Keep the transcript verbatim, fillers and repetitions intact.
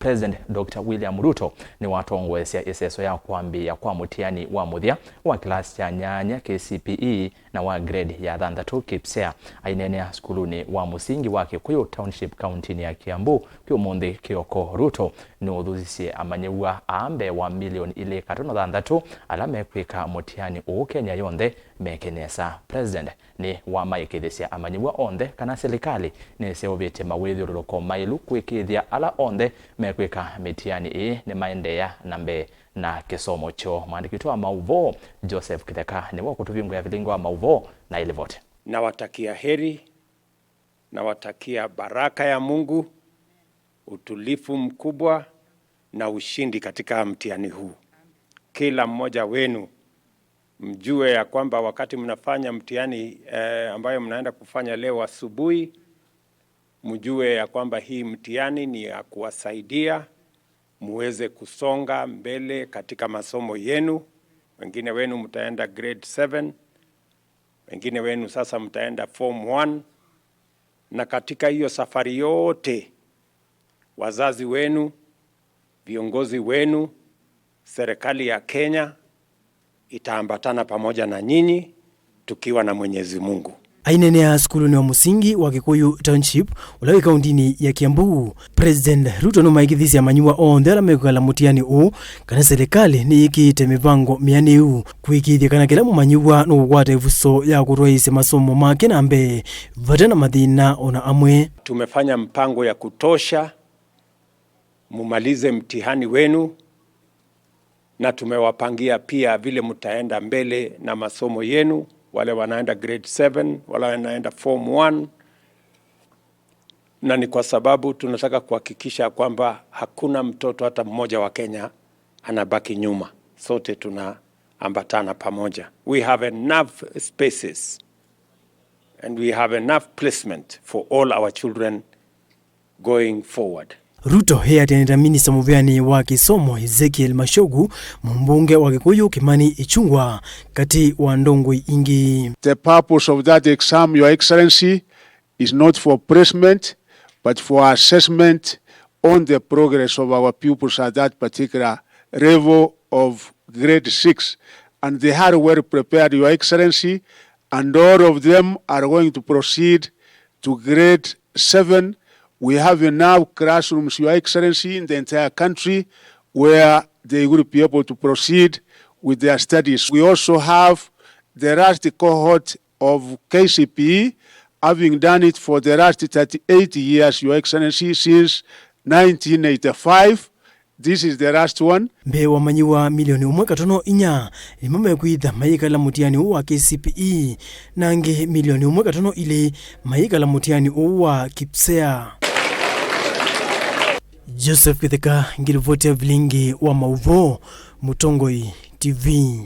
President Doctor William Ruto nĩwatongoesya ĩseso ya kwambĩĩa kwa mũtiani wa mũthya wa kĩlasi kya nyanya K C P E na wa grade ya thanthatũ KPSEA. Aineenea sukulunĩ wa mũsingi wa Kikuyu Township kauntinĩ ya Kiambu kĩ ũmũnthĩ kĩoko, Ruto nĩũthusisye amanyĩw'a aa mbee wa milioni ilĩ katono thanthatũ ala mekwĩka mũtiani ũũ Kenya yonthe meke nesa. President nĩwamaĩkĩĩthya amanyĩw'a onthe kana silikalĩ nĩseũvĩtye mawĩthyũlũlũko maĩlu kũĩkĩĩthya ala onthe mekwĩka mĩtiani ĩĩ nĩmaendeea na mbee na kĩsomo kyoo. Mwandĩki witũ wa maũvoo Joseph Kĩtheka nĩwe ũkũtũvingũĩa vilingi wa maũvoo na ĩlivoti. Nawatakia heri, nawatakia baraka ya Mungu, utulivu mkubwa na ushindi katika mtihani huu. Kila mmoja wenu mjue ya kwamba wakati mnafanya mtihani, eh, ambayo mnaenda kufanya leo asubuhi, mjue ya kwamba hii mtihani ni ya kuwasaidia muweze kusonga mbele katika masomo yenu. Wengine wenu mtaenda grade seven, wengine wenu sasa mtaenda form one. Na katika hiyo safari yote, wazazi wenu, viongozi wenu, serikali ya Kenya itaambatana pamoja na nyinyi tukiwa na Mwenyezi Mungu. Aineenea sukulunĩ wa mũsingi wa Kikuyu Township, ũla wĩ kauntinĩ ya Kiambu, President Ruto nũmaĩkĩĩthisye amanyĩw'a onthe ala mekwĩkala mũtiani ũũ kana silikalĩ nĩyĩkĩĩte mĩvango mĩanĩu kũĩkĩĩthya kana kĩla mũmanyĩw'a nũkũkwata ĩvuso ya kũtwaĩĩsya masomo make na mbee vate na mathĩna o na amwe. Tumefanya mpango ya kutosha mumalize mtihani wenu, na tumewapangia pia vile mtaenda mbele na masomo yenu, wale wanaenda grade seven, wale wanaenda form one, na ni kwa sababu tunataka kuhakikisha kwamba hakuna mtoto hata mmoja wa Kenya anabaki nyuma. Sote tunaambatana pamoja. We have enough spaces and we have enough placement for all our children going forward. Ruto eatĩanĩte na minista mũvĩanĩ wa kĩsomo Ezekiel Machogu, mũmbunge wa Kikuyu Kimani Ichung'wah, katĩ wa ndongoi ingĩ. The purpose of that exam, Your Excellency, is not for placement, but for assessment on the progress of our pupils at that particular level of grade six. And they are well prepared, Your Excellency, and all of them are going to proceed to grade seven. We have enough classrooms, Your Excellency, in the entire country where they will be able to proceed with their studies. We also have the last cohort of K C P E, having done it for the last thirty-eight years, Your Excellency, since nineteen eighty-five. This is the last one. Mbee wa amanyĩw'a milioni ũmwe katono inya nĩmo mekwĩtha mayĩkala mũtiani ũũ wa K C P E, na angĩ milioni ũmwe katono ilĩ mayĩkala mũtiani ũũ wa KPSEA. Joseph Kĩtheka, ngilivoti ya vilingi wa maũvoo, Mũtongoi T V.